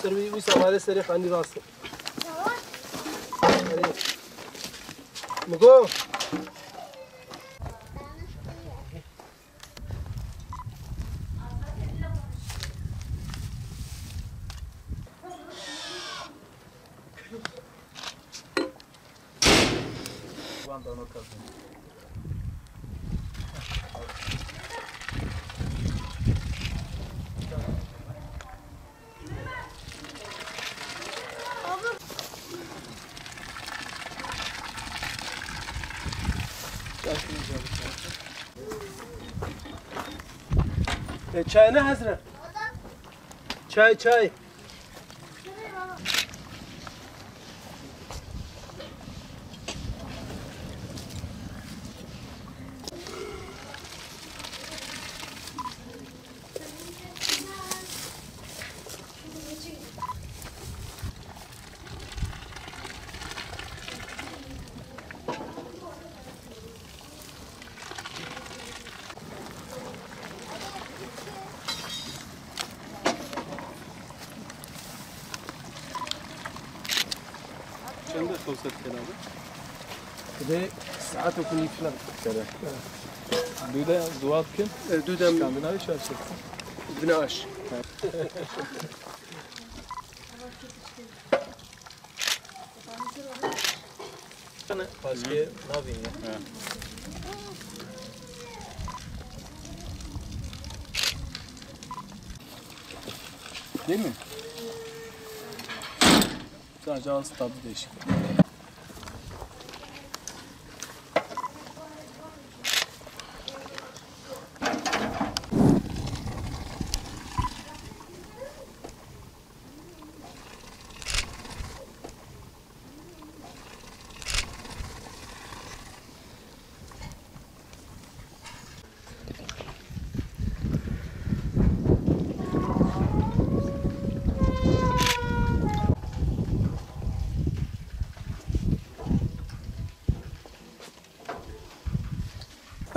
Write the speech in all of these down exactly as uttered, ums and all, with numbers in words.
Wî, wî samarê serê xanî rast e. Erê. Migo. E, çay ne hazır? Çay, çay. Çende xewse dikin abi? Dibê saet û kunî filan. Tere. Dû de ziwa dikin? E, dû de. Şikandina wî şaş dikin. Dibine aş. Paşkê navînî. Değil mi? Sadece az tadı değişik.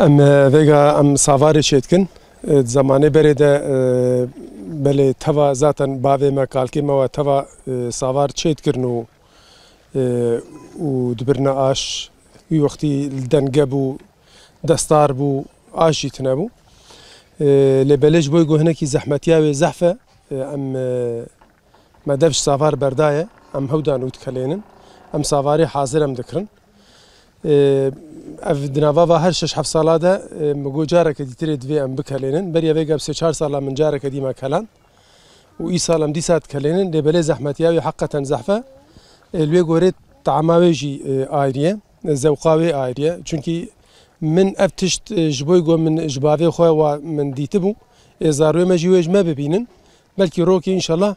Em, e, vêga em savarê çêdikin. E, di zemanê berê de, e, belê teva zaten bavê me, kalkê me we teva, e, savar çêdikirin û, e, û dibirine aş. Wî wextî li denge bû, destar bû, aş jî tune bû. E, lê belê ji bo ku hinekî zehmetiya wê zehf e, e, em, e, Me dev ji savar berdaye, em hewdan û dikelênin. Em savarê hazir em dikirin. Ê, ev di nava va her şeş heft sala de, ê, min got careke dîtirê divê em bikelênin. Beriya vê gep sê çar sala min careke dî me keland. Û îsal em dîsa dikelênin. Lê belê zehmetiya wê heqeten zehf e. Ê, li wê gorê tama wê jî, ê, ayrî ye. Zewqa wê ayrî ye. Çunkî min ev tişt, ê, ji bo ku min ji bavê xwe wa min dîtibû. Ê, zarwê me jî wê ji me bibînin. Belkî rokê înşallah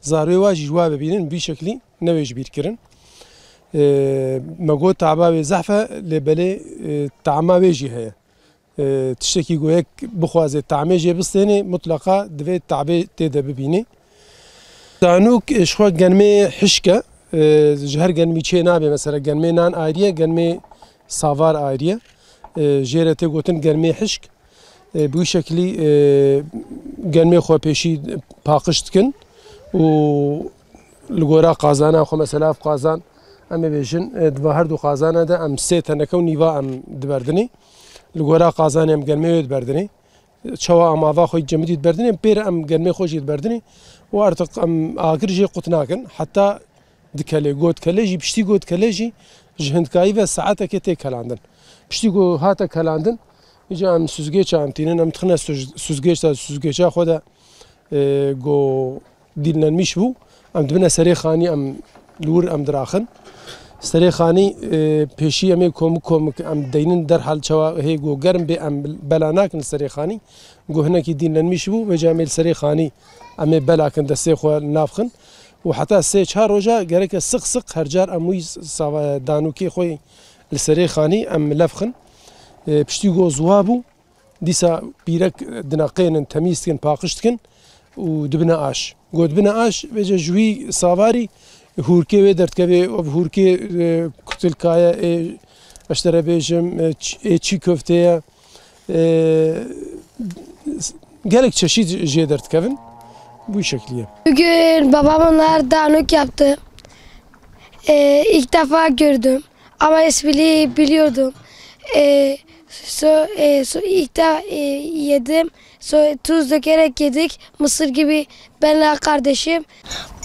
zarwê wa jî ji wa bibînin, vî şeklî newê ji bîr kirin. Ê, me got taba wê zehf e, lê belê, ê, tama wê jî heye. Ê, tiştekî ku yek bixwaze tamê jê bistênê, mutleqa divê tabê tê de bibînê. Danûk, ê, ji xwe genmê hişk e. Ê, ji her genmî çê nabe, mesela genmê nan ayrî ye, genmê savar ayrî ye. Ê, jê re tê gotin genmê hişk. E, bi wî şeklî, e, genmê xwe pêşî paqij dikin û li gora qazana xwe, mesela ev qazan, em ê bêjin, e, di va her du qazana de em sê teneke û nîva em diberdinê. Li gora qazanê em genmê wê diberdinê. Çawa em ava xwe cemidî diberdinê, pê re em genmê xwe jî diberdinê û artık em agir jê qut nakin. Heta dikelê, got kelê jî, piştî got kelê jî ji hindkayî ve saetekê tê kelandin. Piştî ku hate kelandin, îca em süzgeça em tînin, em dixine süz-, süzgeç de, süzgeça xwe de, e, ku dînlenmiş bû, em dibine serê xanî, em li wir em diraxin. Serê xanî, e, pêşî em ê komik komik em deynin derhal çawa hê ku germ bê em bela nakin li serê xanî. Ku hinekî dînlenmiş bû, vêca em ê li serê xanî em ê bela kin destê xwe li nav xin. Û heta sê çar roja gereke siq siq her car em wî sava-, danûkê xwe li serê xanî em lev xin. E, piştî ku ziwa bû, dîsa pîrek dineqênin, temîz dikin, paqij dikin û dibine aş. Ku dibine aş, vêca ji wî savarî hûrkê wê derdikeve, ev hûrkê, e, kutilkaye, ê, ez ji te re bêjim, e, ç-, ê çî köftê ye. E, gelek çeşît jê derdikevin. Bu şekliye. Bugün babam onlara danuk yaptı. Ee, ilk defa gördüm. Ama ismini biliyordum. Ee, so, e, so ilk de e, yedim. So, tuz dökerek yedik. Mısır gibi benle kardeşim.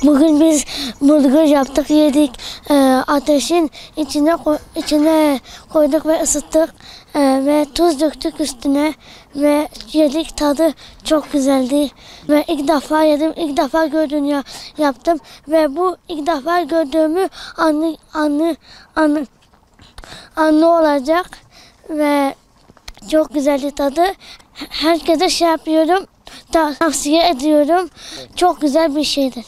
Bugün biz bulgur yaptık, yedik. Ee, ateşin içine koy- içine koyduk ve ısıttık. Ee, ve tuz döktük üstüne ve yedik. Tadı çok güzeldi. Ve ilk defa yedim, ilk defa gördüm ya yaptım ve bu ilk defa gördüğümü anı anı anı anı olacak ve çok güzeldi tadı. Herkese şey yapıyorum, ta- tavsiye ediyorum. Çok güzel bir şeydir.